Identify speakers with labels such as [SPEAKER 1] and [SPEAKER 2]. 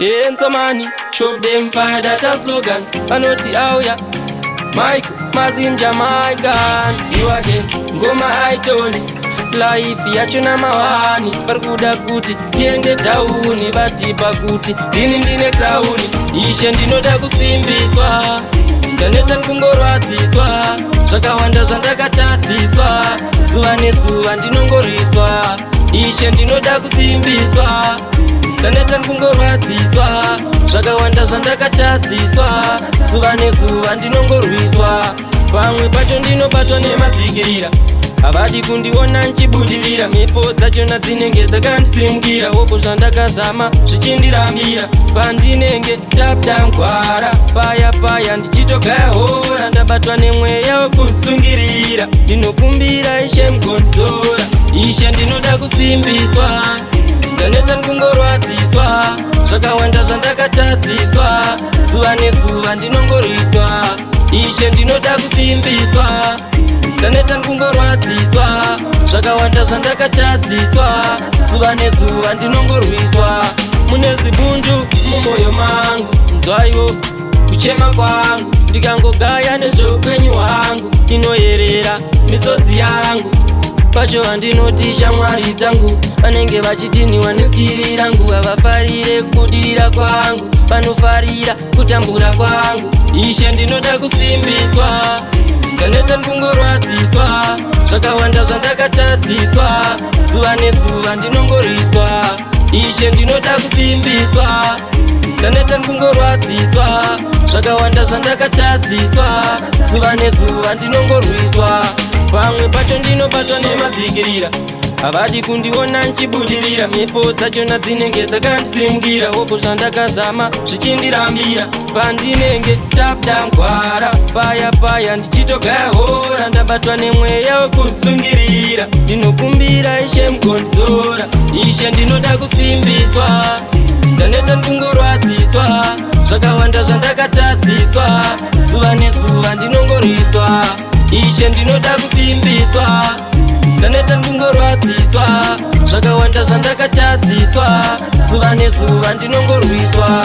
[SPEAKER 1] Ensomani, chop them fire, that a slogan. Vanoti auya Michael Mazim Jamaican. You again, ngoma aitoni. Life yacho namawani. Vari kuda kuti tiende tauni, vatipa kuti ndini ndine crown. Ishe, ndinoda kusimbiswa, ndaneta kungorwadziswa. Zvakawanda zvandakatadziswa, zuva nezuva ndinongorwiswa. Ishe, ndinoda kusimbiswa, ndaneta kungorwadziswa. Zvakawanda zvandakatadziswa, zuva nezuva ndinongorwiswa. Pamwe pacho ndinobatwa nemadzikirira, havadi kundiona nchibudirira. Mhepo dzachona dzinenge dzakandisimukira, wopo zvandakazama zvichindirambira. Pandinenge ndabuda mugwara paya paya, ndichitogaya hora, ndabatwa nemweya wekusungirira. Ndinokumbira, Ishe, mugonzora. Ishe, ndinoda kusimbiswa, ndaneta kungorwadziswa. Zvakawanda zvandakatadziswa, zuva nezuva ndinongorwiswa. Ishe, ndinoda kusimbiswa, ndaneta kungorwadziswa. Zvakawanda zvandakatadziswa, zuva nezuva ndinongorwiswa. Mune zibundu mumwoyo mangu, nzwaiwo kuchema kwangu. Ndikangogaya nezveupenyu hwangu, inoyerera misodzi yangu. Pacho vandinoti shamwari dzangu vanenge vachitiniwa neskiri rangu, havafarire kubudirira kwangu, vanofarira kutambura kwangu. Ishe, ndinoda kusimbiswa, ndaneta kungorwadziswa. Zvakawanda zvandakatadziswa, zuva nezuva ndinongorwiswa. Ishe, ndinoda kusimbiswa, ndaneta kungorwadziswa. Zvakawanda zvandakatadziswa, zuva nezuva ndinongorwiswa. Pamwe pacho ndinobatwa nemadzikirira, havadi kundiona nchibudirira. Mhepo dzachona dzinenge dzakandisimukira, wopo zvandakazama zvichindirambira. Pandinenge ndabuda mugwara paya paya, ndichitogaya hora, ndabatwa nemweya wekusungirira. Ndinokumbira, Ishe, mugonzora. Ishe, ndinoda kusimbiswa, ndaneta kungorwadziswa. Zvakawanda zvandakatadziswa, zuva nezuva ndinongorwiswa. Ishe, ndinoda kusimbiswa, ndaneta kungorwadziswa. Zvakawanda zvandakatadziswa, zuva nezuva ndinongorwiswa.